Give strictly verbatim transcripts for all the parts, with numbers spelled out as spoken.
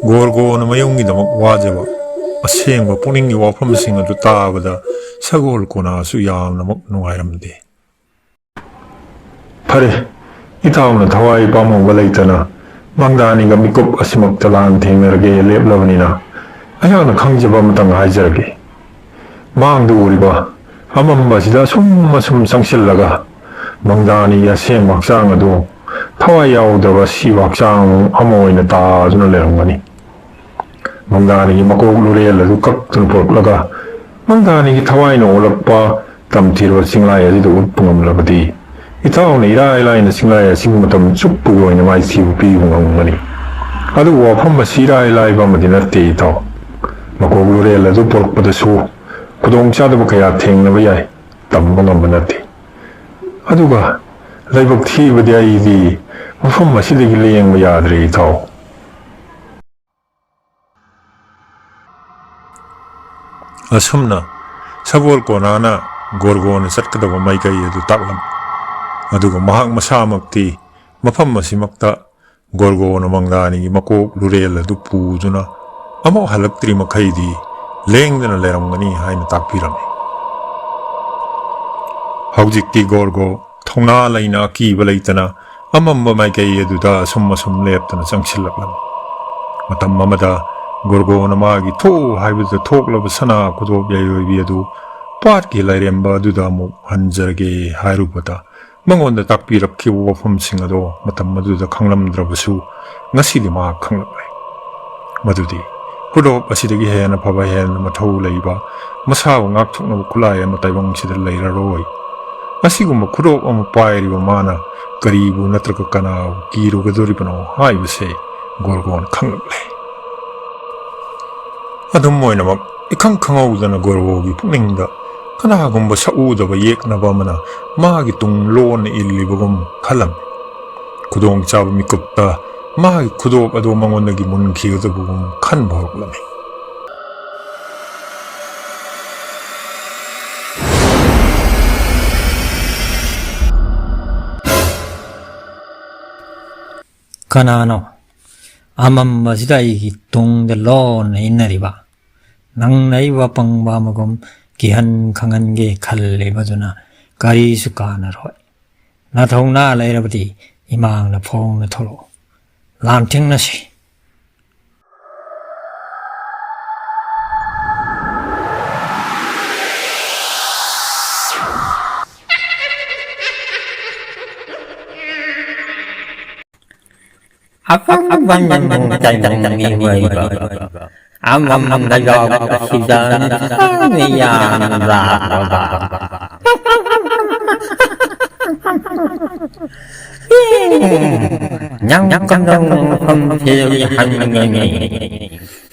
ꯒꯣꯔꯒꯣꯅ ꯃꯌꯨꯝꯒꯤꯗꯃꯛ ꯋꯥꯖꯕ ꯑꯁꯦꯡꯕ ꯄꯨꯛꯅꯤꯡꯒꯤ ꯋꯥꯐꯝꯁꯤꯡ ꯑꯗꯨ ꯇꯥꯕꯗ ꯁꯒꯣꯜ ꯀꯣꯅꯥꯁꯨ ꯌꯥꯝꯅꯃꯛ ꯅꯨꯡꯉꯥꯏꯔꯝꯗꯦ꯫ "ꯐꯔꯦ, ꯏꯇꯥꯎꯅ ꯊꯋꯥꯏ ꯄꯥꯝꯃꯨꯕ ꯂꯩꯇꯅ ꯃꯪꯗꯥꯅꯤꯒ ꯃꯤꯀꯨꯞ ꯑꯁꯤꯃꯛꯇ ꯂꯥꯟ ꯊꯦꯡꯅꯔꯒꯦ ꯂꯦꯞꯂꯕꯅꯤꯅ, ꯑꯩꯍꯥꯛꯅ ꯈꯪꯖꯕ ꯑꯃꯇꯪ ꯍꯥꯏꯖꯔꯒꯦ꯫ ꯃꯥꯡꯗ ꯎꯔꯤꯕ ꯑꯃꯝꯕ ꯑꯁꯤꯗ ꯑꯁꯨꯝ ꯑꯁꯨꯝ ꯆꯪꯁꯤꯜꯂꯒ ꯃꯪꯗꯥꯅꯤꯒꯤ ꯑꯁꯦꯡꯕ ꯍꯛꯆꯥꯡ ꯑꯗꯨ ꯊꯋꯥꯏ ꯌꯥꯎꯗ꯭ꯔꯕ ꯁꯤꯕ ꯍꯛꯆꯥꯡ ꯑꯃ ꯑꯣꯏꯅ ꯇꯥꯗꯨꯅ ꯂꯩꯔꯝꯒꯅꯤ꯫ ꯃꯪꯗꯥꯅꯤꯒꯤ ꯃꯀꯣꯛ ꯂꯨꯔꯦꯜ ꯑꯗꯨ ꯀꯛꯇꯨꯅ ꯄꯨꯔꯛꯂꯒ ꯃꯪꯗꯥꯅꯤꯒꯤ ꯊꯋꯥꯏꯅ ꯑꯣꯜꯂꯛꯄ ꯇꯝꯊꯤꯔꯕ ꯆꯤꯡꯂꯥꯏ ꯑꯁꯤꯗ ꯎꯠꯄ ꯉꯝꯂꯕꯗꯤ, ꯏꯇꯥꯎꯅ ꯏꯔꯥꯏ ꯂꯥꯏꯅ ꯆꯤꯡꯂꯥꯏ ꯑꯁꯤꯕꯨ ꯃꯇꯝ ꯆꯨꯞꯄꯒꯤ ꯑꯣꯏꯅ ꯃꯥꯏꯊꯤꯕ ꯄꯤꯕ ꯉꯝꯒꯅꯤ꯫ ꯑꯗꯨꯕꯨ ꯋꯥꯐꯝ ꯑꯁꯤ ꯏꯔꯥꯏ ꯂꯥꯏꯕ ꯑꯃꯗꯤ ꯅꯠꯇꯦ, ꯏꯇꯥꯎ꯫ ꯃꯀꯣꯛ ꯂꯨꯔꯦꯜ ꯑꯗꯨ ꯄꯨꯔꯛꯄꯗꯁꯨ ꯈꯨꯗꯣꯡꯆꯥꯗꯕ ꯀꯌꯥ ꯊꯦꯡꯅꯕ ꯌꯥꯏ, ꯇꯝꯕ ꯉꯝꯕ ꯅꯠꯇꯦ꯫ ꯑꯗꯨꯒ ꯂꯥꯏꯕꯛ ꯊꯤꯕꯗꯤ ꯑꯩꯗꯤ ꯃꯐꯝ ꯑꯁꯤꯗꯒꯤ ꯂꯦꯡꯕ ꯌꯥꯗ꯭ꯔꯦ, ꯏꯇꯥꯎ"꯫ ꯑꯁꯨꯝꯅ ꯁꯒꯣꯜ ꯀꯣꯅꯥꯅ ꯒꯣꯔꯒꯣꯅ ꯆꯠꯀꯗꯕ ꯃꯥꯏꯀꯩ ꯑꯗꯨ ꯇꯥꯛꯂꯝꯃꯤ꯫ ꯑꯗꯨꯒ ꯃꯍꯥꯛ ꯃꯁꯥꯃꯛꯇꯤ ꯃꯐꯝ ꯑꯁꯤꯃꯛꯇ ꯒꯣꯔꯒꯣꯅ ꯃꯪꯗꯥꯅꯤꯒꯤ ꯃꯀꯣꯛ ꯂꯨꯔꯦꯜ ꯑꯗꯨ ꯄꯨꯗꯨꯅ ꯑꯃꯨꯛ ꯍꯜꯂꯛꯇ꯭ꯔꯤ ꯃꯈꯩꯗꯤ ꯂꯦꯡꯗꯅ ꯂꯩꯔꯝꯒꯅꯤ ꯍꯥꯏꯅ ꯇꯥꯛꯄꯤꯔꯝꯃꯤ꯫ ꯍꯧꯖꯤꯛꯇꯤ ꯒꯣꯔꯒꯣ ꯊꯧꯅꯥ ꯂꯩꯅ ꯑꯀꯤꯕ ꯂꯩꯇꯅ ꯑꯃꯝꯕ ꯃꯥꯏꯀꯩ ꯑꯗꯨꯗ ꯑꯁꯨꯝ ꯑꯁꯨꯝ ꯂꯦꯞꯇꯅ ꯆꯪꯁꯤꯜꯂꯛꯂꯝꯃꯤ꯫ ꯃꯇꯝ ꯑꯃꯗ ꯒꯣꯔꯒꯣꯅ ꯃꯥꯒꯤ ꯊꯣꯛꯎ ꯍꯥꯏꯕꯗ ꯊꯣꯛꯂꯕ ꯁꯅꯥ ꯈꯨꯗꯣꯞ ꯌꯥꯏꯑꯣꯏꯕꯤ ꯑꯗꯨ ꯄꯥꯠꯀꯤ ꯂꯥꯏꯔꯦꯝꯕ ꯑꯗꯨꯗ ꯑꯃꯨꯛ ꯍꯟꯖꯔꯒꯦ ꯍꯥꯏꯔꯨꯕꯗ, ꯃꯉꯣꯟꯗ ꯇꯥꯛꯄꯤꯔꯛꯈꯤꯕ ꯋꯥꯐꯝꯁꯤꯡ ꯑꯗꯣ ꯃꯇꯝ ꯑꯗꯨꯗ ꯈꯪꯂꯝꯗ꯭ꯔꯕꯁꯨ, ꯉꯁꯤꯗꯤ ꯃꯍꯥꯛ ꯈꯪꯂꯛꯂꯦ꯫ ꯃꯗꯨꯗꯤ ꯈꯨꯗꯣꯞ ꯑꯁꯤꯗꯒꯤ ꯍꯦꯟꯅ ꯐꯕ, ꯍꯦꯟꯅ ꯃꯊꯧ ꯂꯩꯕ, ꯃꯁꯥꯕꯨ ꯉꯥꯛꯊꯣꯛꯅꯕ ꯈꯨꯠꯂꯥꯏ ꯑꯃ ꯇꯥꯏꯕꯪꯁꯤꯗ ꯂꯩꯔꯔꯣꯏ꯫ ꯑꯁꯤꯒꯨꯝꯕ ꯈꯨꯗꯣꯞ ꯑꯃ ꯄꯥꯏꯔꯤꯕ ꯃꯥꯅ ꯀꯔꯤꯕꯨ ꯅꯠꯇ꯭ꯔꯒ ꯀꯅꯥꯕꯨ ꯀꯤꯔꯨꯒꯗꯧꯔꯤꯕꯅꯣ ꯍꯥꯏꯕꯁꯦ ꯒꯣꯔꯒꯣꯟ ꯈꯪꯂꯛꯂꯦ꯫ ꯑꯗꯨꯝ ꯑꯣꯏꯅꯃꯛ, ꯏꯈꯪ ꯈꯪꯍꯧꯗꯅ ꯒꯣꯔꯒꯣꯒꯤ ꯄꯨꯛꯅꯤꯡꯗ ꯀꯅꯥꯒꯨꯝꯕ ꯁꯛꯎꯗꯕ ꯌꯦꯛꯅꯕ ꯑꯃꯅ ꯃꯥꯒꯤ ꯇꯨꯡ ꯂꯣꯟꯅ ꯏꯜꯂꯤꯕꯒꯨꯝ ꯈꯜꯂꯝꯃꯤ꯫ ꯈꯨꯗꯣꯡꯆꯥꯕ ꯃꯤꯀꯨꯞꯇ ꯃꯥꯒꯤ ꯈꯨꯗꯣꯞ ꯑꯗꯨ ꯃꯉꯣꯟꯗꯒꯤ ꯃꯨꯟꯈꯤꯒꯗꯕꯒꯨꯝ ꯈꯟꯕ ꯍꯧꯔꯛꯂꯝꯃꯤ꯫ "ꯀꯅꯥꯅꯣ? ꯑꯃꯝꯕꯁꯤꯗ ꯑꯩꯒꯤ ꯇꯨꯡꯗ ꯂꯣꯟꯅ ꯏꯟꯅꯔꯤꯕ ꯅꯪꯅ ꯑꯩꯕꯨ ꯑꯄꯪꯕ ꯑꯃꯒꯨꯝ ꯀꯤꯍꯟ ꯈꯪꯍꯟꯒꯦ ꯈꯜꯂꯤꯕꯗꯨꯅ ꯀꯔꯤꯁꯨ ꯀꯥꯟꯅꯔꯣꯏ꯫ ꯅꯊꯧꯅꯥ ꯂꯩꯔꯕꯗꯤ ꯏꯃꯥꯡꯗ ꯐꯣꯡꯅ ꯊꯣꯛꯂꯛꯎ꯫ ꯂꯥꯟꯊꯦꯡꯅꯁꯤ꯫ ꯑꯀꯪꯕ ꯅꯨꯡ ꯇꯥꯏꯕꯪꯒꯤ ꯑꯣꯏꯕ ꯑꯃꯝꯕ ꯂꯩꯕꯥꯛ ꯑꯁꯤꯗ ꯅꯁꯥꯅ ꯌꯥꯝꯅ ꯂꯥꯛꯂꯕ꯫ ꯅꯪ ꯀꯝꯗꯧꯅ ꯃꯐꯝꯁꯤꯗꯒꯤ ꯍꯟꯒꯅꯤ?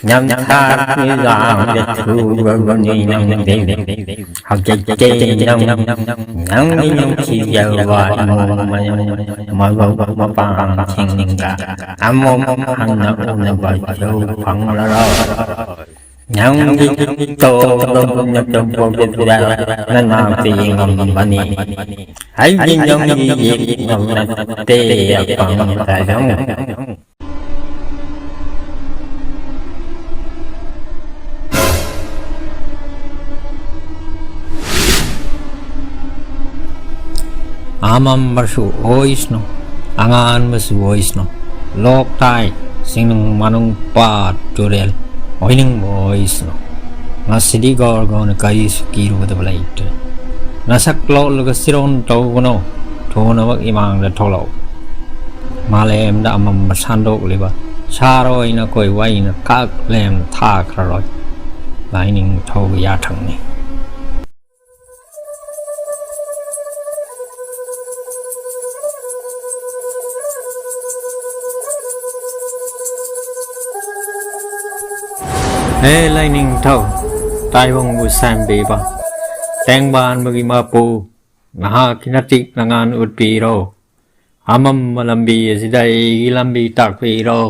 ꯅꯝꯊꯥꯛꯀꯤ ꯂꯥꯡꯗ ꯊꯨꯒꯕꯅꯤ ꯅꯪꯗꯤ꯫ ꯍꯧꯖꯤꯛꯇꯤ ꯅꯪ ꯅꯪꯒꯤ ꯅꯨꯡꯁꯤꯖꯕ ꯏꯃꯧ ꯃꯅꯨꯡ ꯃꯔꯨꯞ ꯃꯄꯥꯡꯁꯤꯡꯒ ꯑꯃꯨꯛ ꯍꯟꯅ ꯎꯅꯕꯁꯨ ꯐꯪꯂꯔꯣꯏ꯫ ꯅꯪꯒꯤ ꯇꯧꯗꯕ ꯅꯠꯇꯕꯗꯨꯗ ꯅꯅꯥꯛꯇ ꯌꯦꯡꯉꯝꯕꯅꯤ꯫ ꯑꯩꯗꯤ ꯅꯪꯒꯤ ꯌꯦꯛꯅꯕ ꯅꯠꯇꯦ, ꯑꯄꯪ ꯇꯥꯏꯕꯪ꯫ ꯑꯃꯝꯕꯁꯨ ꯑꯣꯏꯁꯅꯨ, ꯑꯉꯥꯟꯕꯁꯨ ꯑꯣꯏꯁꯅꯨ, ꯂꯣꯛꯇꯥꯏ, ꯆꯤꯡꯅꯨꯡ ꯃꯥꯅꯨꯡ ꯄꯥꯠ ꯇꯨꯔꯦꯜ ꯑꯣꯏꯅꯤꯡꯕ ꯑꯣꯏꯁꯅꯨ, ꯉꯁꯤꯗꯤ ꯒꯣꯔ ꯒꯣꯔꯅ ꯀꯔꯤꯁꯨ ꯀꯤꯔꯨꯒꯗꯕ ꯂꯩꯇ꯭ꯔꯦ꯫ ꯅꯁꯛ ꯂꯣꯠꯂꯒ ꯆꯤꯔꯣꯟ ꯇꯧꯒꯅꯨ, ꯊꯨꯅꯃꯛ ꯏꯃꯥꯡꯗ ꯊꯣꯛꯂꯛꯎ꯫ ꯃꯥꯂꯦꯝꯗ ꯑꯃꯝꯕ ꯁꯟꯗꯣꯛꯂꯤꯕ ꯁꯍꯔ ꯑꯣꯏꯅ ꯀꯣꯏꯕ ꯑꯩꯅ ꯀꯛ ꯂꯦꯝꯅ ꯊꯥꯈ꯭ꯔꯔꯣꯏ꯫ ꯂꯥꯏꯅꯤꯡꯊꯧꯒꯤ ꯌꯥꯊꯪꯅꯤ꯫ ꯍꯦ ꯂꯥꯏꯅꯤꯡꯊꯧ, ꯇꯥꯏꯕꯪꯕꯨ ꯁꯦꯝꯕꯤꯕ, ꯇꯦꯡꯕꯥꯟꯕꯒꯤ ꯃꯄꯨ, ꯅꯍꯥꯛꯀꯤ ꯅꯇꯤꯛ ꯅꯉꯥꯟ ꯎꯠꯄꯤꯔꯣ꯫ ꯑꯃꯝꯕ ꯂꯝꯕꯤ ꯑꯁꯤꯗ ꯑꯩꯒꯤ ꯂꯝꯕꯤ ꯇꯥꯛꯄꯤꯔꯣ꯫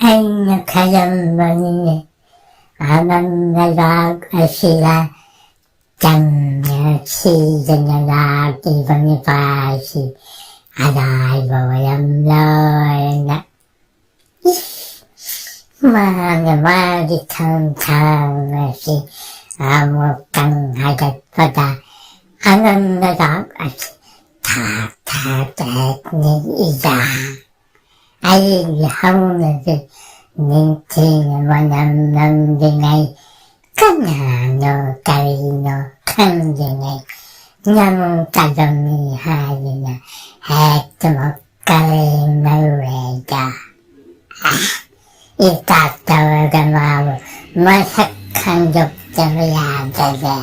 ꯑꯩꯅ ꯍꯥꯏꯔꯝꯕꯅꯤꯅꯦ꯫ ꯑꯃꯝꯕ ꯂꯥꯛ ꯑꯁꯤꯗ ꯆꯝꯅ ꯁꯤꯗꯅ ꯂꯥꯛꯂꯤꯕ ꯅꯨꯄꯥ ꯑꯁꯤ ꯑꯔꯥꯏꯕ ꯑꯣꯏꯔꯝꯂꯣꯏꯅ꯫ ꯏꯁ, ꯃꯥꯅ ꯃꯥꯒꯤ ꯊꯣꯡꯊꯥꯛ ꯑꯁꯤ ꯑꯃꯨꯛꯇꯪ ꯍꯥꯏꯒꯠꯄꯗ ꯑꯉꯝꯕ ꯂꯥꯛ ꯑꯁꯤ ꯊꯥꯛ ꯊꯥꯛ ꯇꯔꯦꯠꯅꯤ ꯏꯖꯥ꯫ ꯑꯩꯒꯤ ꯍꯧꯅꯕꯤ ꯅꯤꯡꯊꯤꯅ ꯃꯅꯝ ꯅꯝꯂꯤꯉꯩ, ꯀꯅꯥꯅꯣ ꯀꯔꯤꯅꯣ ꯈꯪꯗ꯭ꯔꯤꯉꯩ ꯅꯃꯨꯛ ꯀꯜꯂꯝꯃꯤ ꯍꯥꯏꯗꯅ ꯍꯦꯛꯇꯃꯛ ꯀꯔꯦꯝꯅꯔꯨꯔꯦꯗ꯫ ꯑꯥ, ꯏꯇꯥꯛ ꯇꯧꯔꯒ ꯃꯥꯕꯨ ꯃꯁꯛ ꯈꯪꯗꯣꯛꯇꯕ ꯌꯥꯗꯔꯦ꯫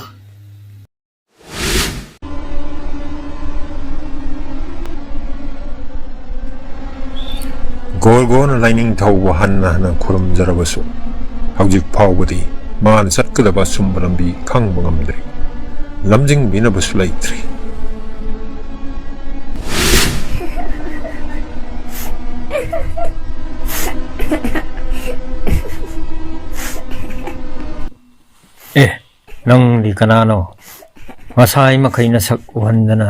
ꯒꯣꯔꯒꯣꯟꯅ ꯂꯥꯏꯅꯤꯡꯊꯧꯕꯨ ꯍꯟꯅ ꯍꯟꯅ ꯈꯨꯔꯨꯝꯖꯔꯕꯁꯨ, ꯍꯧꯖꯤꯛ ꯐꯥꯎꯕꯗꯤ ꯃꯥꯅ ꯆꯠꯀꯗꯕ ꯑꯆꯨꯝꯕ ꯂꯝꯕꯤ ꯈꯪꯕ ꯉꯝꯗ꯭ꯔꯤ꯫ ꯂꯝꯖꯤꯡꯕꯤꯅꯕꯁꯨ ꯂꯩꯇ꯭ꯔꯤ꯫ ꯑꯦ, ꯅꯪꯗꯤ ꯀꯅꯥꯅꯣ? ꯉꯁꯥꯏ ꯃꯈꯩ ꯅꯁꯛ ꯎꯍꯟꯗꯅ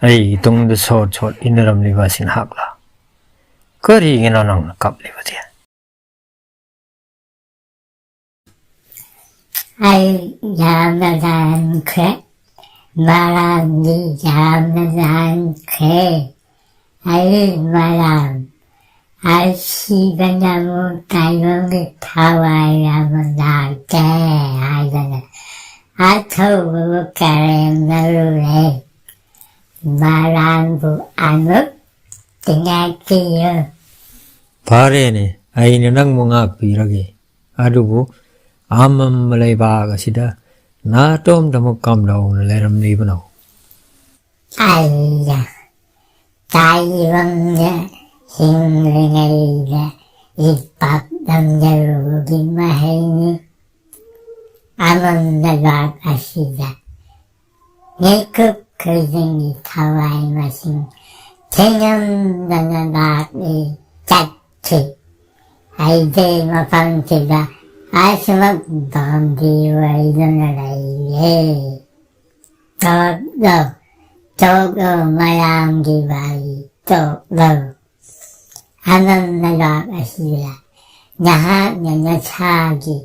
ꯑꯩꯒꯤ ꯇꯨꯡꯗ ꯁꯣꯠ ꯁꯣꯠ ꯏꯟꯅꯔꯝꯂꯤꯕ ꯑꯁꯤ ꯅꯍꯥꯛꯂꯥ? ꯀꯔꯤꯒꯤꯅꯣ ꯅꯪꯅ ꯀꯞꯂꯤꯕꯗꯤ? ꯑꯩ ꯌꯥꯝꯅ ꯂꯥꯟꯈ꯭ꯔꯦ꯫ ꯃꯔꯥꯟꯗꯤ ꯌꯥꯝꯅ ꯂꯥꯟꯈ꯭ꯔꯦ꯫ ꯑꯩ ꯃꯔꯥꯟ ꯑꯁꯤꯗꯅ ꯑꯃꯨꯛ ꯇꯥꯏꯕꯪꯒꯤ ꯊꯋꯥꯏ ꯑꯃ ꯂꯥꯛꯀꯦ ꯍꯥꯏꯗꯅ ꯑꯊꯧꯕꯕꯨ ꯀꯔꯦꯝꯅꯔꯨꯔꯦ꯫ ꯃꯔꯥꯟꯕꯨ ꯑꯃꯨꯛ ꯇꯤꯟꯅꯈꯤꯌꯨ꯫ ꯐꯔꯦꯅꯦ, ꯑꯩꯅ ꯅꯪꯕꯨ ꯉꯥꯛꯄꯤꯔꯒꯦ꯫ ꯑꯗꯨꯕꯨ ꯑꯃꯝꯕ ꯂꯩꯕꯥꯛ ꯑꯁꯤꯗ ꯅꯥꯇꯣꯝꯇꯃꯛ ꯀꯝꯗꯧꯅ ꯂꯩꯔꯝꯂꯤꯕꯅꯣ? ꯑꯩꯅ ꯇꯥꯏꯕꯪꯗ ꯍꯤꯡꯂꯤꯉꯩꯗ ꯏꯄꯥꯛ ꯅꯝꯖꯔꯨꯕꯒꯤ ꯃꯍꯩꯅꯤ꯫ ꯑꯃꯝꯕ ꯂꯩꯕꯥꯛ ꯑꯁꯤꯗ ꯃꯤꯀꯨꯞ ꯈꯨꯗꯤꯡꯒꯤ ꯊꯋꯥꯏ ꯃꯁꯤꯡ ꯊꯤꯉꯝꯗꯅ ꯂꯥꯛꯂꯤ ꯆꯠꯈꯤ꯫ ꯑꯩꯗꯤ ꯃꯐꯝꯁꯤꯗ ꯑꯁꯨꯃꯛ ꯕꯟꯗꯤ ꯑꯣꯏꯗꯨꯅ ꯂꯩꯔꯦ꯫ ꯇꯣꯛꯂꯣ, ꯇꯣꯛꯂꯣ, ꯃꯌꯥꯝꯒꯤ ꯋꯥꯔꯤ ꯇꯣꯛꯂꯣ꯫ ꯑꯅꯝ ꯅꯔꯥꯛ ꯑꯁꯤꯗ ꯅꯍꯥꯛꯅ ꯅꯁꯥꯒꯤ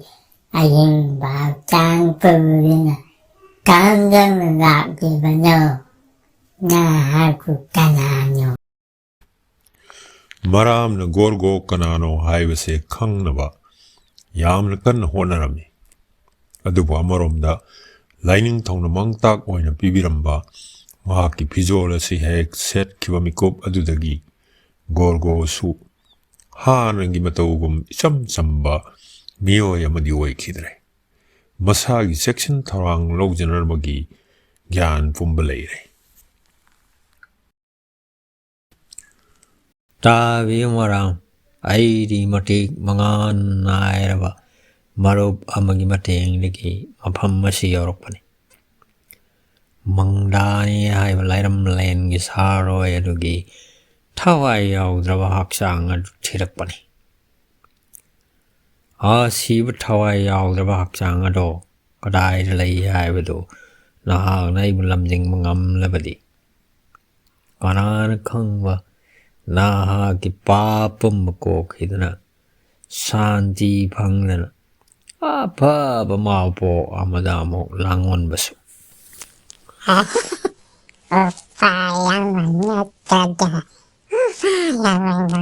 ꯑꯍꯤꯡꯕ ꯍꯛꯆꯥꯡ ꯄꯨꯗꯨꯅ ꯀꯔꯝꯗꯧꯅ ꯂꯥꯛꯂꯤꯕꯅꯣ? ꯅꯍꯥꯛꯄꯨ ꯀꯅꯥꯅꯣ? ꯃꯔꯥꯝꯅ ꯒꯣꯔꯒꯣ ꯀꯅꯥꯅꯣ ꯍꯥꯏꯕꯁꯦ ꯈꯪꯅꯕ ꯌꯥꯝꯅ ꯀꯟꯅ ꯍꯣꯠꯅꯔꯝꯃꯤ꯫ ꯑꯗꯨꯕꯨ ꯑꯃꯔꯣꯝꯗ ꯂꯥꯏꯅꯤꯡꯊꯧꯅ ꯃꯥꯡꯇꯥꯛ ꯑꯣꯏꯅ ꯄꯤꯕꯤꯔꯝꯕ ꯃꯍꯥꯛꯀꯤ ꯐꯤꯖꯣꯜ ꯑꯁꯤ ꯍꯦꯛ ꯁꯦꯠꯈꯤꯕ ꯃꯤꯀꯨꯞ ꯑꯗꯨꯗꯒꯤ ꯒꯣꯔꯒꯣꯁꯨ ꯍꯥꯟꯅꯒꯤ ꯃꯇꯧꯒꯨꯝ ꯏꯆꯝ ꯆꯝꯕ ꯃꯤꯑꯣꯏ ꯑꯃꯗꯤ ꯑꯣꯏꯈꯤꯗ꯭ꯔꯦ꯫ ꯃꯁꯥꯒꯤ ꯆꯦꯛꯁꯤꯟ ꯊꯧꯔꯥꯡ ꯂꯧꯖꯅꯕꯒꯤ ꯒ꯭ꯌꯥꯟ ꯄꯨꯝꯕ ꯂꯩꯔꯦ꯫ ꯇꯥꯕꯤꯌꯨ ꯃꯔꯥꯝ, ꯑꯩꯗꯤ ꯃꯇꯤꯛ ꯃꯉꯥꯜ ꯅꯥꯏꯔꯕ ꯃꯔꯨꯞ ꯑꯃꯒꯤ ꯃꯇꯦꯡꯗꯒꯤ ꯃꯐꯝ ꯑꯁꯤ ꯌꯧꯔꯛꯄꯅꯤ꯫ ꯃꯪꯗꯥꯅꯤ ꯍꯥꯏꯕ ꯂꯥꯏꯔꯝꯂꯦꯟꯒꯤ ꯁꯥꯔꯣꯏ ꯑꯗꯨꯒꯤ ꯊꯋꯥꯏ ꯌꯥꯎꯗ꯭ꯔꯕ ꯍꯛꯆꯥꯡ ꯑꯗꯨ ꯊꯤꯔꯛꯄꯅꯤ꯫ ꯑꯁꯤꯕ ꯊꯋꯥꯏ ꯌꯥꯎꯗ꯭ꯔꯕ ꯍꯛꯆꯥꯡ ꯑꯗꯣ ꯀꯗꯥꯏꯗ ꯂꯩ ꯍꯥꯏꯕꯗꯨ ꯅꯍꯥꯛꯅ ꯑꯩꯕꯨ ꯂꯝꯖꯤꯡꯕ ꯉꯝꯂꯕꯗꯤ, ꯀꯅꯥꯅ ꯈꯪꯕ, ꯅꯍꯥꯛꯀꯤ ꯄꯥꯞ ꯄꯨꯝꯕ ꯀꯣꯛꯈꯤꯗꯨꯅ ꯁꯥꯟꯇꯤ ꯐꯪꯗꯅ ꯑꯐꯕ ꯃꯥꯎꯄꯣꯛ ꯑꯃꯗ ꯑꯃꯨꯛ ꯂꯥꯡꯑꯣꯟꯕꯁꯨ꯫ ꯎꯄꯥꯏ ꯑꯃ ꯅꯠꯇ꯭ꯔꯒ ꯎꯄꯥꯏ ꯑꯃꯅ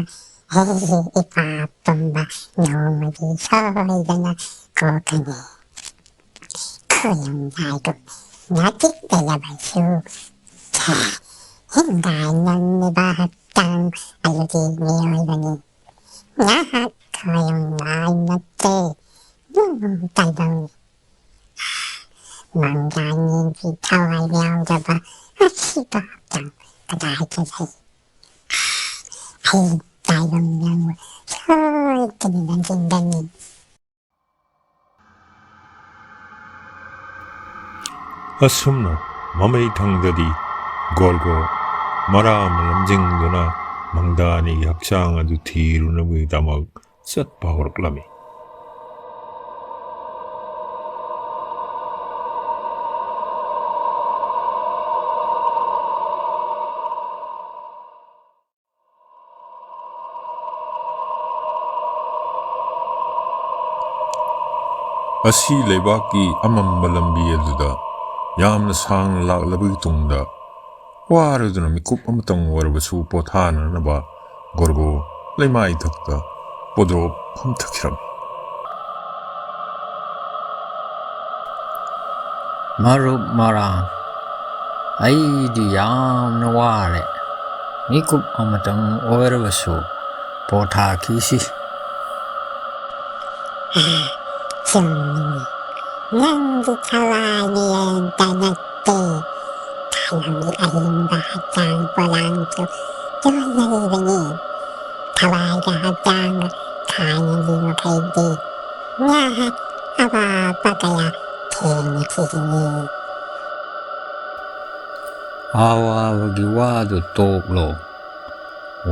ꯑꯩꯒꯤ ꯏꯄꯥ ꯄꯨꯝꯕ ꯅꯣꯡꯃꯗꯤ ꯁꯣꯏꯗꯅ ꯀꯣꯛꯀꯅꯤ꯫ ꯈꯨꯔꯨꯝꯗꯥꯏꯗꯨ ꯅꯥꯇꯤꯛ ꯂꯩꯔꯕꯁꯨ, ꯍꯤꯡꯗꯥꯏ ꯅꯝꯂꯤꯕ ꯍꯛꯆꯥꯡ ꯑꯗꯨꯗꯤ ꯃꯤꯑꯣꯏꯕꯅꯤ꯫ ꯉꯥꯏꯍꯥꯛ ꯈꯣꯏꯔꯝ ꯂꯥꯏ ꯅꯠꯇꯦ, ꯅꯨꯡ ꯇꯥꯏꯕꯪ꯫ ꯃꯪꯂꯥꯟꯒꯤ ꯊꯋꯥꯏ ꯌꯥꯎꯗꯕ ꯑꯁꯤꯕ ꯍꯛꯆꯥꯡ ꯀꯗꯥꯏꯗ ꯂꯩ? ꯑꯩ ꯇꯥꯏꯕꯪ ꯅꯪꯕꯨ ꯁꯣꯏꯗꯅ ꯅꯤꯡꯁꯤꯡꯒꯅꯤ꯫ ꯑꯁꯨꯝꯅ ꯃꯃꯩ ꯊꯪꯗꯗꯤ ꯒꯣꯔꯒꯣ ꯃꯔꯥꯝꯅ ꯂꯝꯖꯤꯡꯗꯨꯅ ꯃꯪꯗꯥꯅꯤꯒꯤ ꯍꯛꯆꯥꯡ ꯑꯗꯨ ꯊꯤꯔꯨꯅꯕꯒꯤꯗꯃꯛ ꯆꯠꯄ ꯍꯧꯔꯛꯂꯝꯃꯤ꯫ ꯑꯁꯤ ꯂꯩꯕꯥꯛꯀꯤ ꯑꯃꯝꯕ ꯂꯝꯕꯤ ꯑꯗꯨꯗ ꯌꯥꯝꯅ ꯁꯥꯡꯅ ꯂꯥꯛꯂꯕꯒꯤ ꯇꯨꯡꯗ, ꯋꯥꯔꯗꯨꯅ ꯃꯤꯀꯨꯞ ꯑꯃꯇꯪ ꯑꯣꯏꯔꯕꯁꯨ ꯄꯣꯊꯥꯅꯅꯕ ꯒꯣꯔꯒꯣ ꯂꯩꯃꯥꯏꯊꯛꯇ ꯄꯣꯗ꯭ꯔꯣꯞ ꯐꯝꯊꯈꯤꯔꯝꯃꯤ꯫ ꯃꯔꯨꯞ ꯃꯔꯥꯡ, ꯑꯩꯗꯤ ꯌꯥꯝꯅ ꯋꯥꯔꯦ꯫ ꯃꯤꯀꯨꯞ ꯑꯃꯇꯪ ꯑꯣꯏꯔꯕꯁꯨ ꯄꯣꯊꯥꯈꯤꯁꯤ꯫ ꯆꯨꯝꯃꯤꯅꯦ꯫ ꯅꯪꯗꯤ ꯊꯋꯥꯏ ꯃꯤꯔꯦꯟꯇ ꯅꯠꯇꯦ꯫ ꯊꯥꯏꯅꯒꯤ ꯑꯔꯤꯡꯕ ꯍꯛꯆꯥꯡ ꯄꯣꯂꯥꯡꯁꯨ ꯆꯣꯟꯅꯔꯤꯕꯅꯤ꯫ ꯊꯋꯥꯏꯒ ꯍꯛꯆꯥꯡꯒ ꯊꯥꯏꯅꯒꯤ ꯃꯈꯩꯗꯤ ꯉꯥꯏꯍꯥꯛ ꯑꯋꯥꯕ ꯀꯌꯥ ꯊꯦꯡꯅꯈꯤꯒꯅꯤ꯫ ꯑꯋꯥꯕꯒꯤ ꯋꯥꯗꯨ ꯇꯣꯛꯂꯣ꯫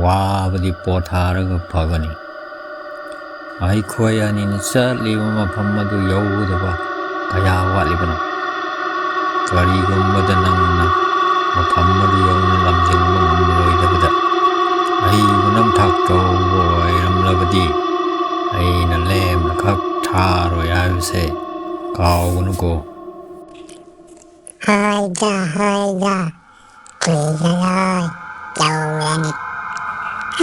ꯋꯥꯕꯗꯤ ꯄꯣꯊꯥꯔꯒ ꯐꯒꯅꯤ꯫ ꯑꯩꯈꯣꯏ ꯑꯅꯤꯅ ꯆꯠꯂꯤꯕ ꯃꯐꯝ ꯑꯗꯨ ꯌꯧꯒꯗꯕ ꯀꯌꯥ ꯋꯥꯠꯂꯤꯕꯅꯣ? ꯀꯔꯤꯒꯨꯝꯕꯗ ꯅꯪꯅ ꯃꯐꯝ ꯑꯗꯨ ꯌꯧꯅ ꯂꯝꯖꯤꯡꯕ ꯉꯝꯂꯣꯏꯗꯕꯗ ꯑꯩꯕꯨ ꯅꯝꯊꯥꯛ ꯇꯧꯕ ꯑꯣꯏꯔꯝꯂꯕꯗꯤ ꯑꯩꯅ ꯂꯦꯝꯅ ꯈꯛ ꯊꯥꯔꯣꯏ ꯍꯥꯏꯕꯁꯦ ꯀꯥꯎꯒꯅꯨꯀꯣ꯫ ꯍꯣꯏꯗ, ꯍꯣꯏꯗ, ꯀꯨꯏꯔꯔꯣꯏ, ꯌꯧꯔꯅꯤ꯫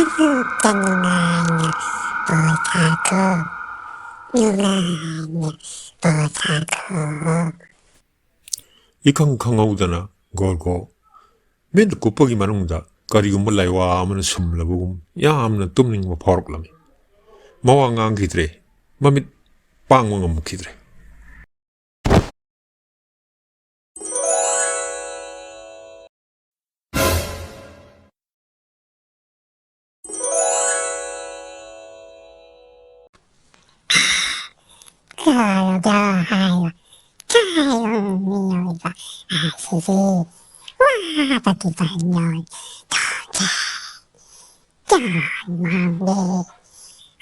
ꯑꯃꯨꯛꯇ ꯅꯨꯡꯉꯥꯏꯅ ꯄꯣꯊꯥꯈꯣ, ꯅꯨꯡꯉꯥꯏꯅ ꯄꯣꯊꯥꯈꯣ꯫ ꯏꯈꯪ ꯈꯪꯍꯧꯗꯅ ꯒꯣꯔꯒꯣ ꯃꯤꯠ ꯀꯨꯞꯄꯒꯤ ꯃꯅꯨꯡꯗ ꯀꯔꯤꯒꯨꯝꯕ ꯂꯥꯏꯋꯥ ꯑꯃꯅ ꯁꯨꯝꯂꯕꯒꯨꯝ ꯌꯥꯝꯅ ꯇꯨꯝꯅꯤꯡꯕ ꯐꯥꯎꯔꯛꯂꯝꯃꯤ꯫ ꯃꯋꯥ ꯉꯥꯡꯈꯤꯗ꯭ꯔꯦ, ꯃꯃꯤꯠ ꯄꯥꯡꯕ ꯉꯝꯈꯤꯗ꯭ꯔꯦ꯫ ꯀꯥꯔꯒ ꯍꯥꯏꯌꯣ, ꯀꯥꯔꯒ ꯃꯤꯑꯣꯏꯕ ꯑꯁꯤꯗꯤ ꯋꯥꯕꯒꯤ ꯃꯤꯑꯣꯏ ꯊꯣꯛꯀꯦ꯫ ꯆꯥꯡ ꯃꯥꯡꯂꯦ꯫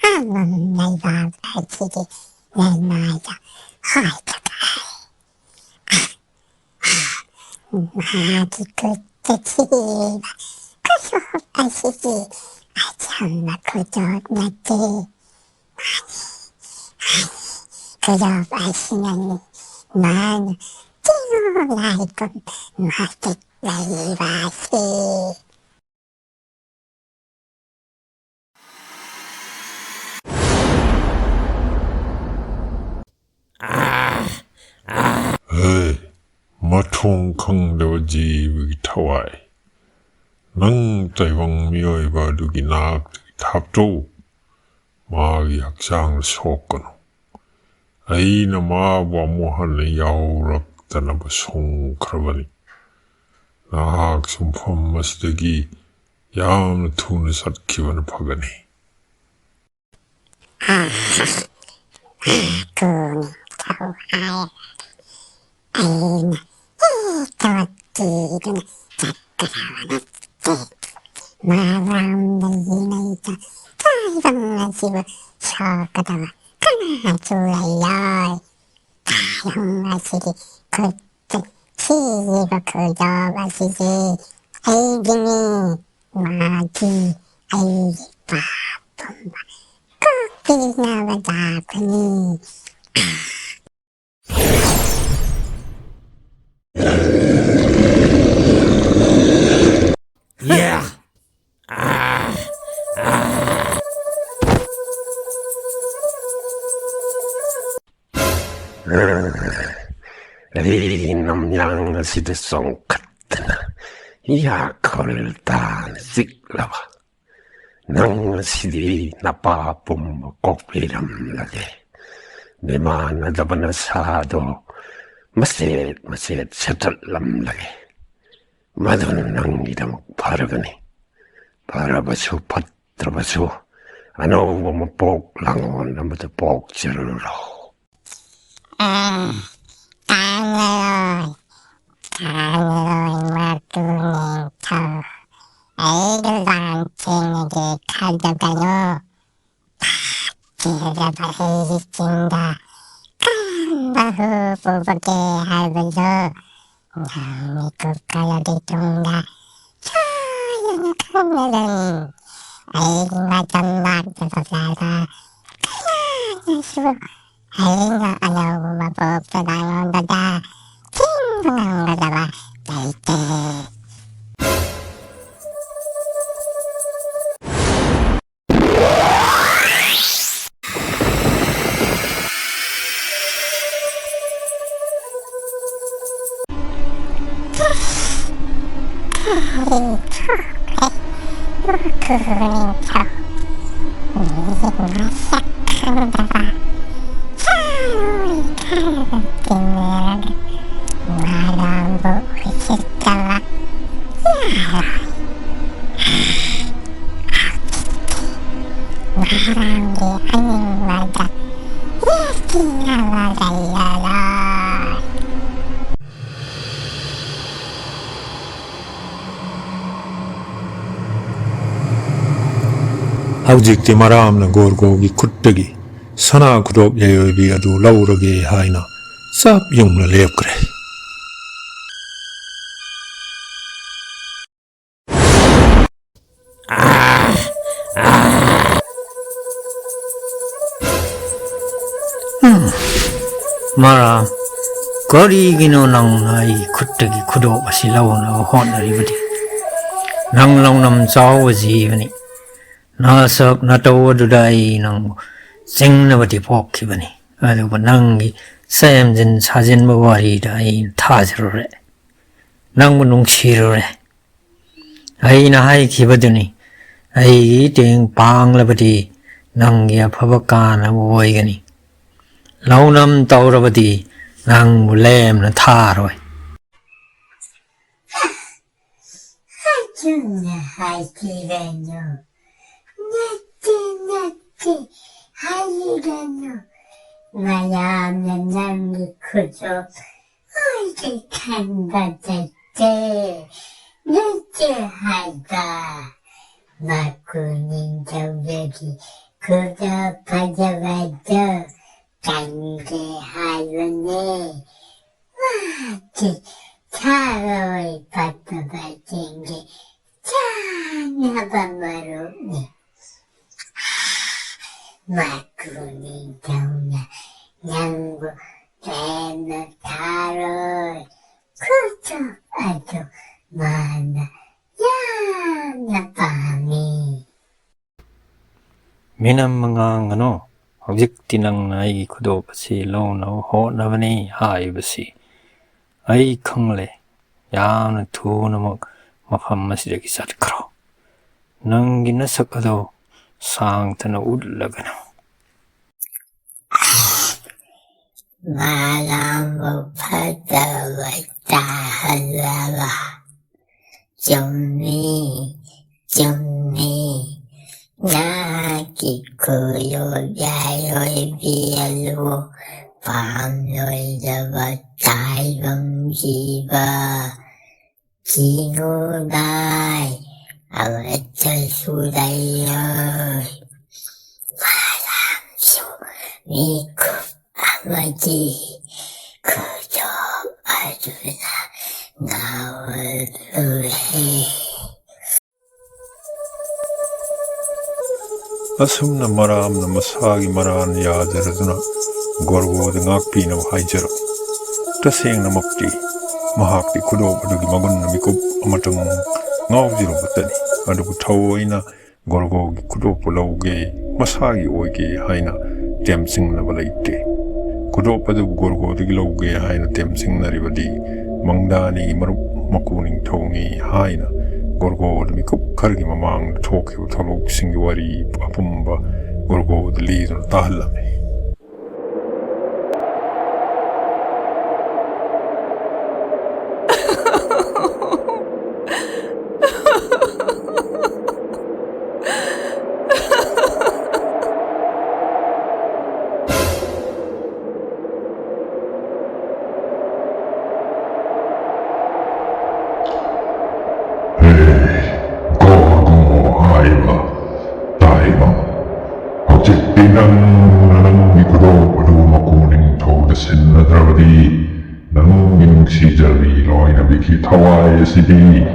ꯑꯃꯝ ꯂꯩꯕꯥꯛ ꯑꯁꯤꯒꯤ ꯂꯩꯃꯥꯏꯗ ꯍꯥꯏꯒꯗ꯭ꯔꯥ? ꯃꯍꯥꯛꯀꯤ ꯈꯨꯠꯇ ꯊꯤꯕ ꯈꯨꯗꯣꯞ ꯑꯁꯤꯗꯤ ꯑꯆꯝꯕ ꯈꯨꯗꯣꯞ ꯅꯠꯇꯦ꯫ ꯈꯨꯗꯣꯞ ꯑꯁꯤꯅꯅꯤ ꯃꯥꯅ ꯆꯤꯡ ꯂꯥꯏꯒꯨꯝ ꯃꯇꯤꯛ ꯂꯩꯔꯤꯕ ꯑꯁꯤ꯫ ꯍꯦ, ꯃꯊꯣꯡ ꯈꯪꯗꯕ ꯖꯤꯕꯒꯤ ꯊꯋꯥꯏ! ꯅꯪ ꯇꯥꯏꯕꯪ ꯃꯤꯑꯣꯏꯕ ꯑꯗꯨꯒꯤ ꯅꯥꯛꯇꯒꯤ ꯊꯥꯞꯇꯣꯛꯎ꯫ ꯃꯥꯒꯤ ꯍꯛꯆꯥꯡꯗ ꯁꯣꯛꯀꯅꯨ꯫ ꯑꯩꯅ ꯃꯥꯕꯨ ꯑꯃꯨꯛ ꯍꯟꯅ ꯌꯥꯎꯔꯛꯇꯅꯕ ꯁꯣꯡꯈ꯭ꯔꯕꯅꯤ꯫ ꯅꯍꯥꯛꯁꯨ ꯃꯐꯝ ꯑꯁꯤꯗꯒꯤ ꯌꯥꯝꯅ ꯊꯨꯅ ꯆꯠꯈꯤꯕꯅ ꯐꯒꯅꯤ꯫ ꯀꯣꯡ ꯊꯧ ꯍꯥꯏꯔꯗꯤ ꯑꯩꯅ ꯏꯇꯣꯠ ꯀꯤꯗꯨꯅ ꯆꯠꯀꯗꯕ ꯅꯠꯇꯦ꯫ ꯃꯥꯂꯪꯗ ꯌꯦꯡꯂꯩꯗ ꯇꯥꯏꯕꯪ ꯑꯁꯤꯕꯨ ꯁꯣꯛꯀꯗꯕ ꯀꯅꯥꯁꯨ ꯂꯩꯔꯣꯏ꯫ ꯇꯥꯏꯕꯪ ꯑꯁꯤꯒꯤ ꯈꯨꯠꯇ ꯊꯤꯕ ꯈꯨꯗꯣꯞ ꯑꯁꯤꯗꯤ ꯑꯩꯒꯤꯅꯤ꯫ ꯃꯥꯗꯤ ꯑꯩꯒꯤ ꯄꯥꯞ ꯄꯨꯝꯕ ꯀꯣꯛꯄꯤꯅꯕ ꯂꯥꯛꯄꯅꯤ꯫ ꯑꯩ ꯅꯝꯌꯥꯡ ꯑꯁꯤꯗ ꯆꯣꯡꯈꯠꯇꯅ ꯌꯥꯈꯣꯜ ꯇꯥꯅ ꯆꯤꯛꯂꯕ ꯅꯪ ꯑꯁꯤꯗꯤ ꯅꯄꯥ ꯄꯨꯝꯕ ꯀꯣꯛꯄꯤꯔꯝꯂꯒꯦ꯫ ꯃꯤꯃꯥꯟꯅꯗꯕ ꯅꯁꯥꯗꯣ ꯃꯆꯦꯠ ꯃꯆꯦꯠ ꯁꯦꯠꯇꯠꯂꯝꯂꯒꯦ꯫ ꯃꯗꯨꯅ ꯅꯪꯒꯤꯗꯃꯛ ꯐꯔꯒꯅꯤ꯫ ꯐꯔꯕꯁꯨ ꯐꯠꯇ꯭ꯔꯕꯁꯨ ꯑꯅꯧꯕ ꯃꯄꯣꯛ ꯂꯥꯡꯑꯣꯟ ꯑꯃꯗ ꯄꯣꯛꯆꯔꯨꯔꯣ꯫ ꯑꯦ, ꯇꯥꯡꯂꯔꯣꯏ, ꯇꯥꯡꯂꯔꯣꯏ ꯃꯇꯨ ꯅꯤꯡꯊꯧ꯫ ꯑꯩꯒ ꯂꯥꯟ ꯊꯦꯡꯅꯒꯦ ꯈꯜꯂꯒꯅꯨ꯫ ꯇꯧꯕꯒꯦ ꯍꯥꯏꯕꯗꯣ ꯅꯪ ꯃꯤꯀꯨꯞ ꯈꯔꯒꯤ ꯇꯨꯡꯗ ꯁꯣꯏꯗꯅ ꯈꯪꯂꯒꯅꯤ꯫ ꯑꯩꯒꯤ ꯃꯇꯝ ꯂꯥꯛꯇꯕ ꯐꯥꯎꯕ ꯀꯅꯥꯅꯁꯨ ꯑꯩꯅ ꯑꯅꯧꯕ ꯃꯄꯣꯛꯇ ꯂꯥꯡꯂꯣꯟꯕꯗ ꯊꯤꯡꯕ ꯉꯝꯒꯗꯕ ꯂꯩꯇꯦ꯫ ꯃꯈꯨꯅꯤꯡꯊꯧ, ꯃꯤ ꯃꯁꯛ ꯈꯪꯗꯕ ꯁꯥ ꯎꯏ ꯈꯔꯒ ꯇꯤꯟꯅꯔꯒ ꯃꯥꯂꯪꯕꯨ ꯎꯁꯤꯠꯇꯕ ꯌꯥꯔꯣꯏ꯫ ꯍꯧꯖꯤꯛꯇꯤ ꯃꯥꯂꯪꯒꯤ ꯑꯅꯤꯡꯕꯗ ꯌꯦꯠꯄꯤꯅꯕ ꯂꯩꯔꯔꯣꯏ꯫ ꯍꯧꯖꯤꯛꯇꯤ ꯃꯔꯥꯝꯅ ꯒꯣꯔꯒꯣꯒꯤ ꯈꯨꯠꯇꯒꯤ ꯁꯅꯥ ꯈꯨꯗꯣꯞ ꯌꯥꯏꯑꯣꯏꯕꯤ ꯑꯗꯨ ꯂꯧꯔꯒꯦ ꯍꯥꯏꯅ ꯆꯞ ꯌꯨꯡꯅ ꯂꯦꯞꯈ꯭ꯔꯦ꯫ ꯎꯝ, ꯃꯔꯥꯝ, ꯀꯔꯤꯒꯤꯅꯣ ꯅꯪꯅ ꯑꯩꯒꯤ ꯈꯨꯠꯇꯒꯤ ꯈꯨꯗꯣꯞ ꯑꯁꯤ ꯂꯧꯅꯕ ꯍꯣꯠꯅꯔꯤꯕꯗꯤ? ꯅꯪ ꯂꯧꯅꯝ ꯆꯥꯎꯕ ꯖꯤꯕꯅꯤ꯫ ꯅꯁꯛ ꯅꯇꯧ ꯑꯗꯨꯗ ꯑꯩ ꯅꯪꯕꯨ ꯆꯤꯡꯅꯕꯗꯤ ꯄꯣꯛꯈꯤꯕꯅꯤ, ꯑꯗꯨꯕꯨ ꯅꯪꯒꯤ ꯁꯦꯝꯖꯤꯟ ꯁꯥꯖꯤꯟꯕ ꯋꯥꯔꯤꯗ ꯑꯩ ꯊꯥꯖꯔꯨꯔꯦ, ꯅꯪꯕꯨ ꯅꯨꯡꯁꯤꯔꯨꯔꯦ꯫ ꯑꯩꯅ ꯍꯥꯏꯈꯤꯕꯗꯨꯅꯤ, ꯑꯩꯒꯤ ꯏꯇꯦꯡ ꯄꯥꯡꯂꯕꯗꯤ ꯅꯪꯒꯤ ꯑꯐꯕ ꯀꯥꯟꯅꯕ ꯑꯣꯏꯒꯅꯤ, ꯂꯧꯅꯝ ꯇꯧꯔꯕꯗꯤ ꯅꯪꯕꯨ ꯂꯦꯝꯅ ꯊꯥꯔꯣꯏ꯫ ꯑꯆꯨꯝꯅ ꯍꯥꯏꯈꯤꯕꯅꯣ? ꯅꯠꯇꯦ, ꯅꯠꯇꯦ, ꯍꯥꯏꯔꯒꯅꯨ꯫ ꯃꯌꯥꯝꯅ ꯅꯪꯒꯤ ꯈꯨꯗꯣꯞ ꯑꯣꯏꯔꯦ ꯈꯟꯕ ꯅꯠꯇꯦ꯫ ꯅꯠꯇꯦ ꯍꯥꯏꯕ꯫ ꯃꯀꯨ ꯅꯤꯡꯊꯧꯗꯒꯤ ꯈꯨꯗꯣꯞ ꯐꯖꯕꯗꯣ ꯀꯟꯒꯦ ꯍꯥꯏꯕꯅꯦ꯫ ꯃꯥꯗꯤ ꯊꯔꯣꯏ ꯄꯠꯄꯕ ꯆꯤꯡꯒꯤ ꯆꯥꯅꯕ ꯃꯔꯨꯞꯅꯤ꯫ ꯃꯀꯨ ꯅꯤꯡꯊꯧꯅ ꯅꯪꯕꯨ ꯂꯦꯝꯅ ꯊꯥꯔꯣꯏ꯫ ꯈꯨꯗꯣꯞ ꯑꯗꯨ ꯃꯥꯅ ꯌꯥꯝꯅ ꯄꯥꯝꯃꯤ꯫ ꯃꯤꯅꯝ ꯃꯉꯥꯡꯒꯅꯨ꯫ ꯍꯧꯖꯤꯛꯇꯤ ꯅꯪꯅ ꯑꯩꯒꯤ ꯈꯨꯗꯣꯞ ꯑꯁꯤ ꯂꯧꯅꯕ ꯍꯣꯠꯅꯕꯅꯤ ꯍꯥꯏꯕꯁꯤ ꯑꯩ ꯈꯪꯂꯦ꯫ ꯌꯥꯝꯅ ꯊꯨꯅꯃꯛ ꯃꯐꯝ ꯑꯁꯤꯗꯒꯤ ꯆꯠꯈ꯭ꯔꯣ꯫ ꯅꯪꯒꯤ ꯅꯁꯛ ꯑꯗꯨ ꯁꯥꯡꯊꯅ ꯎꯠꯂꯒꯅꯨ꯫ ꯃꯥꯂꯪꯕ ꯐꯠꯇꯕ ꯇꯥꯍꯜꯂꯕ꯫ ꯆꯨꯝꯃꯤ, ꯆꯨꯝꯃꯤ꯫ ꯅꯍꯥꯛꯀꯤ ꯈꯨꯗꯣꯞ ꯌꯥꯏꯑꯣꯏꯕꯤ ꯑꯗꯨ ꯄꯥꯝꯂꯣꯏꯗꯕ ꯇꯥꯏꯕꯪ ꯖꯤꯕ ꯆꯤꯡꯉꯨꯗꯥꯏ ꯑꯃꯠꯇꯁꯨ ꯂꯩꯔꯣꯏ꯫ ꯃꯥꯂꯪꯁꯨ ꯃꯤꯀꯨꯞ ꯑꯃꯒꯤ ꯈꯨꯗꯣꯞ ꯑꯗꯨꯅ ꯉꯥꯎꯍꯜꯂꯨꯔꯦ꯫ ꯑꯁꯨꯝꯅ ꯃꯔꯥꯝꯅ ꯃꯁꯥꯒꯤ ꯃꯔꯥꯜ ꯌꯥꯖꯔꯗꯨꯅ ꯒꯣꯔꯒꯣꯗ ꯉꯥꯛꯄꯤꯅꯕ ꯍꯥꯏꯖꯔꯝꯃꯤ꯫ ꯇꯁꯦꯡꯅꯃꯛꯇꯤ ꯃꯍꯥꯛꯇꯤ ꯈꯨꯗꯣꯞ ꯑꯗꯨꯒꯤ ꯃꯒꯨꯟꯅ ꯃꯤꯀꯨꯞ ꯑꯃꯇꯪ ꯉꯥꯎꯖꯔꯨꯕꯇꯅꯤ꯫ ꯑꯗꯨꯕꯨ ꯊꯑꯣꯏꯅ ꯒꯣꯔꯒꯣꯒꯤ ꯈꯨꯗꯣꯞꯄꯨ ꯂꯧꯒꯦ, ꯃꯁꯥꯒꯤ ꯑꯣꯏꯒꯦ ꯍꯥꯏꯅ ꯇꯦꯝꯁꯤꯡꯅꯕ ꯂꯩꯇꯦ꯫ ꯈꯨꯗꯣꯞ ꯑꯗꯨꯕꯨ ꯒꯣꯔꯒꯣꯗꯒꯤ ꯂꯧꯒꯦ ꯍꯥꯏꯅ ꯇꯦꯝꯁꯤꯡꯅꯔꯤꯕꯗꯤ ꯃꯪꯗꯥꯅꯤꯒꯤ ꯃꯔꯨꯞ ꯃꯀꯨ ꯅꯤꯡꯊꯧꯅꯤ ꯍꯥꯏꯅ ꯒꯣꯔꯒꯣꯗ ꯃꯤꯀꯨꯞ ꯈꯔꯒꯤ ꯃꯃꯥꯡꯗ ꯊꯣꯛꯈꯤꯕ ꯊꯧꯗꯣꯛꯁꯤꯡꯒꯤ ꯋꯥꯔꯤ ꯑꯄꯨꯝꯕ ꯒꯣꯔꯒꯣꯗ ꯂꯤꯗꯨꯅ ꯇꯥꯍꯜꯂꯝꯃꯤ꯫ ꯍꯦ, ꯒꯣꯔꯒꯣ ꯍꯥꯏꯕ ꯇꯥꯏꯕꯪ, ꯍꯧꯖꯤꯛꯇꯤ ꯅꯪꯅ ꯅꯪꯒꯤ ꯈꯨꯗꯣꯞ ꯑꯗꯨ ꯅꯨꯡꯁꯤꯖꯕꯤ ꯂꯣꯏꯅꯕꯤꯒꯤ ꯊꯋꯥꯏ ꯑꯁꯤꯗꯤ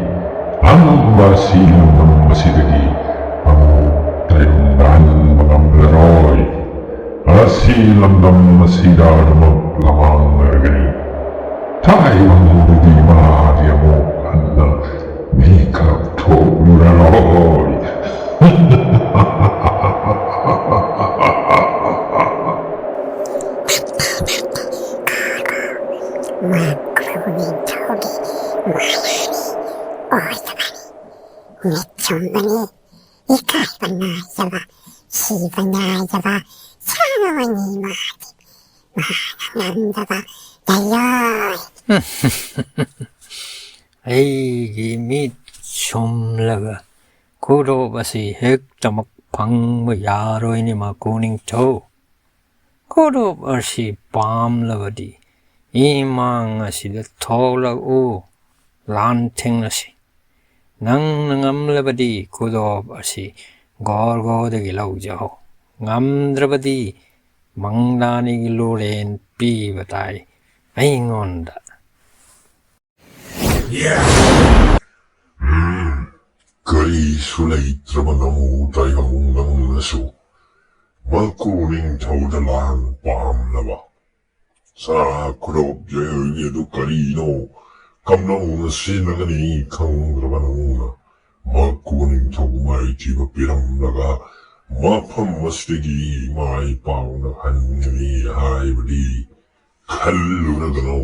ꯑꯉꯝꯕ ꯑꯁꯤ ꯂꯝꯗꯝ ꯑꯁꯤꯗꯒꯤ ꯑꯃꯨꯛ ꯇꯥꯏꯕꯪꯗ ꯍꯟꯕ ꯉꯝꯂꯔꯣꯏ꯫ ꯑꯁꯤ ꯂꯝꯗꯝ ꯑꯁꯤꯗ ꯑꯗꯨꯃꯛ ꯂꯃꯥꯡꯅꯔꯒꯅꯤ꯫ ꯇꯥꯏꯕꯪꯗꯗꯤ ꯃꯥꯗꯤ ꯑꯃꯨꯛ ꯍꯟꯅ ꯃꯤꯀꯞ ꯊꯣꯛꯂꯨꯔꯔꯣꯏ꯫ ꯃꯥ ꯀ꯭ꯔꯨ ꯅꯤꯡꯊꯧꯒꯤ ꯃꯥꯌꯥꯅꯤ ꯑꯣꯏꯗꯕꯅꯤ꯫ ꯃꯤꯠ ꯆꯨꯝꯕꯅꯤ꯫ ꯏꯀꯥꯏꯕ ꯅꯥꯏꯗꯕ, ꯁꯤꯕ ꯅꯥꯏꯗꯕ, ꯁꯥꯅꯤ ꯃꯥꯗꯤ꯫ ꯃꯥꯅ ꯉꯝꯗꯕ ꯂꯩꯔꯣꯏ꯫ ꯑꯩꯒꯤ ꯃꯤꯠ ꯁꯨꯝꯂꯒ ꯈꯨꯗꯣꯞ ꯑꯁꯤ ꯍꯦꯛꯇꯃꯛ ꯐꯪꯕ ꯌꯥꯔꯣꯏꯅꯦ, ꯃꯀꯨ ꯅꯤꯡꯊꯧ꯫ ꯈꯨꯗꯣꯞ ꯑꯁꯤ ꯄꯥꯝꯂꯕꯗꯤ ꯏꯃꯥꯡ ꯑꯁꯤꯗ ꯊꯣꯛꯂꯛꯎ, ꯂꯥꯟ ꯊꯦꯡꯅꯁꯤ꯫ ꯅꯪꯅ ꯉꯝꯂꯕꯗꯤ ꯈꯨꯗꯣꯞ ꯑꯁꯤ ꯒꯣꯔꯒꯣꯗꯒꯤ ꯂꯧꯖꯍꯧ, ꯉꯝꯗ꯭ꯔꯕꯗꯤ ꯃꯪꯂꯥꯅꯤꯒꯤ ꯂꯣꯔꯦꯟ ꯄꯤꯕ ꯇꯥꯏ ꯑꯩꯉꯣꯟꯗ꯫ ꯎꯝ, ꯀꯔꯤꯁꯨ ꯂꯩꯇ꯭ꯔꯕ ꯅꯃꯨ ꯇꯥꯏꯕꯪ ꯅꯪꯅꯁꯨ ꯃꯀꯨ ꯅꯤꯡꯊꯧꯗ ꯂꯥꯟ ꯄꯥꯝꯅꯕ ꯁꯥ ꯈꯨꯗꯣꯞ ꯖꯦꯜꯒꯤ ꯑꯗꯨ ꯀꯔꯤꯅꯣ? ꯀꯝꯗꯧꯅ ꯁꯤꯖꯤꯟꯅꯒꯅꯤ ꯈꯪꯗ꯭ꯔꯕ ꯅꯪꯅ ꯃꯀꯨ ꯅꯤꯡꯊꯧ ꯃꯥꯏꯊꯤꯕ ꯄꯤꯔꯝꯂꯒ ꯃꯐꯝ ꯑꯁꯤꯗꯒꯤ ꯃꯥꯏ ꯄꯥꯛꯅ ꯍꯟꯒꯅꯤ ꯍꯥꯏꯕꯗꯤ ꯈꯜꯂꯨꯔꯒꯅꯨ꯫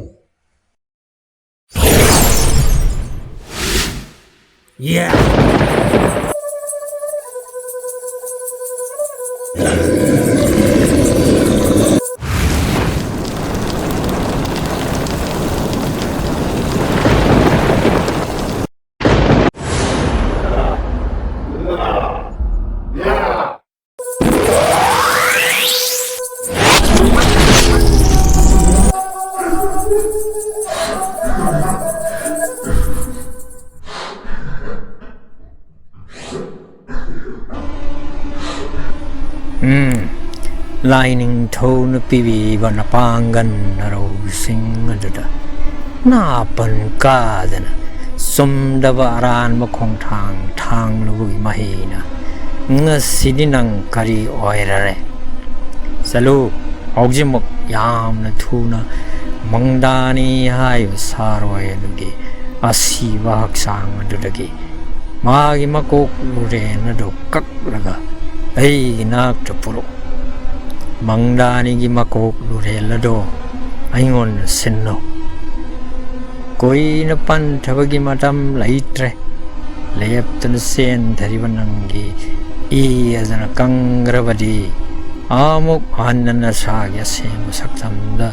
ꯎꯝ, ꯂꯥꯏꯅꯤꯡꯊꯧꯅ ꯄꯤꯕꯤꯕ ꯅꯄꯥꯡꯒꯜ ꯅꯔꯧꯁꯤꯡ ꯑꯗꯨꯗ ꯅꯥꯄꯟ ꯀꯥꯗꯅ ꯆꯨꯝꯗꯕ ꯑꯔꯥꯟꯕ ꯈꯣꯡꯊꯥꯡ ꯊꯥꯡꯂꯨꯕꯒꯤ ꯃꯍꯩꯅ ꯉꯁꯤꯗꯤ ꯅꯪ ꯀꯔꯤ ꯑꯣꯏꯔꯔꯦ? ꯆꯠꯂꯨ, ꯍꯧꯖꯤꯛꯃꯛ ꯌꯥꯝꯅ ꯊꯨꯅ ꯃꯪꯗꯥꯅꯤ ꯍꯥꯏꯕ ꯁꯥꯔꯣꯏ ꯑꯗꯨꯒꯤ ꯑꯁꯤꯕ ꯍꯛꯆꯥꯡ ꯑꯗꯨꯗꯒꯤ ꯃꯥꯒꯤ ꯃꯀꯣꯛ ꯂꯨꯔꯦꯟ ꯑꯗꯨ ꯀꯛꯂꯒ ꯑꯩꯒꯤ ꯅꯥꯛꯇ ꯄꯨꯔꯛꯎ꯫ ꯃꯪꯗꯥꯅꯤꯒꯤ ꯃꯀꯣꯛ ꯂꯨꯔꯦꯜ ꯑꯗꯣ ꯑꯩꯉꯣꯟꯗ ꯁꯤꯟꯅꯧ꯫ ꯀꯨꯏꯅ ꯄꯟꯊꯕꯒꯤ ꯃꯇꯝ ꯂꯩꯇ꯭ꯔꯦ꯫ ꯂꯦꯞꯇꯅ ꯆꯦꯟꯊꯔꯤꯕ ꯅꯪꯒꯤ ꯏ ꯑꯗꯨꯅ ꯀꯪꯈ꯭ꯔꯕꯗꯤ ꯑꯃꯨꯛ ꯍꯟꯅ ꯅꯁꯥꯒꯤ ꯑꯁꯦꯡꯕ ꯁꯛꯇꯝꯗ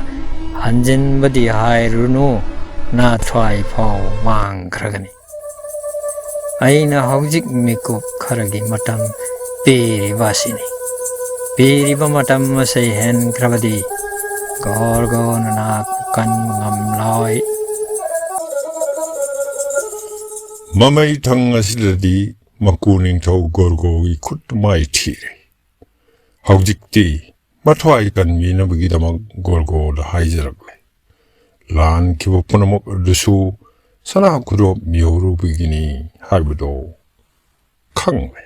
ꯍꯟꯖꯤꯟꯕꯗꯤ ꯍꯥꯏꯔꯨꯅꯨ, ꯅꯥꯊ꯭ꯋꯥꯏ ꯐꯥꯎ ꯃꯥꯡꯈ꯭ꯔꯒꯅꯤ꯫ ꯑꯩꯅ ꯍꯧꯖꯤꯛ ꯃꯤꯀꯨꯞ ꯈꯔꯒꯤ ꯃꯇꯝ ꯄꯤꯔꯤꯕ ꯑꯁꯤꯅꯤ꯫ ꯄꯤꯔꯤꯕ ꯃꯇꯝ ꯑꯁꯤ ꯍꯦꯟꯈ꯭ꯔꯕꯗꯤ ꯒꯣꯔꯒꯣꯅ ꯅꯍꯥꯛꯄꯨ ꯀꯟꯕ ꯉꯝꯂꯣꯏ꯫ ꯃꯃꯩ ꯊꯪ ꯑꯁꯤꯗꯗꯤ ꯃꯀꯨ ꯅꯤꯡꯊꯧ ꯒꯣꯔꯒꯣꯒꯤ ꯈꯨꯠ ꯃꯥꯏ ꯊꯤꯔꯦ꯫ ꯍꯧꯖꯤꯛꯇꯤ ꯃꯊ꯭ꯋꯥꯏ ꯀꯟꯕꯤꯅꯕꯒꯤꯗꯃꯛ ꯒꯣꯔꯒꯣꯗ ꯍꯥꯏꯖꯔꯛꯂꯦ꯫ ꯂꯥꯟꯈꯤꯕ ꯄꯨꯝꯅꯃꯛ ꯑꯗꯨꯁꯨ ꯁꯅꯥ ꯈꯨꯗꯣꯞ ꯃꯤꯍꯧꯔꯨꯕꯒꯤꯅꯤ ꯍꯥꯏꯕꯗꯣ ꯈꯪꯂꯦ꯫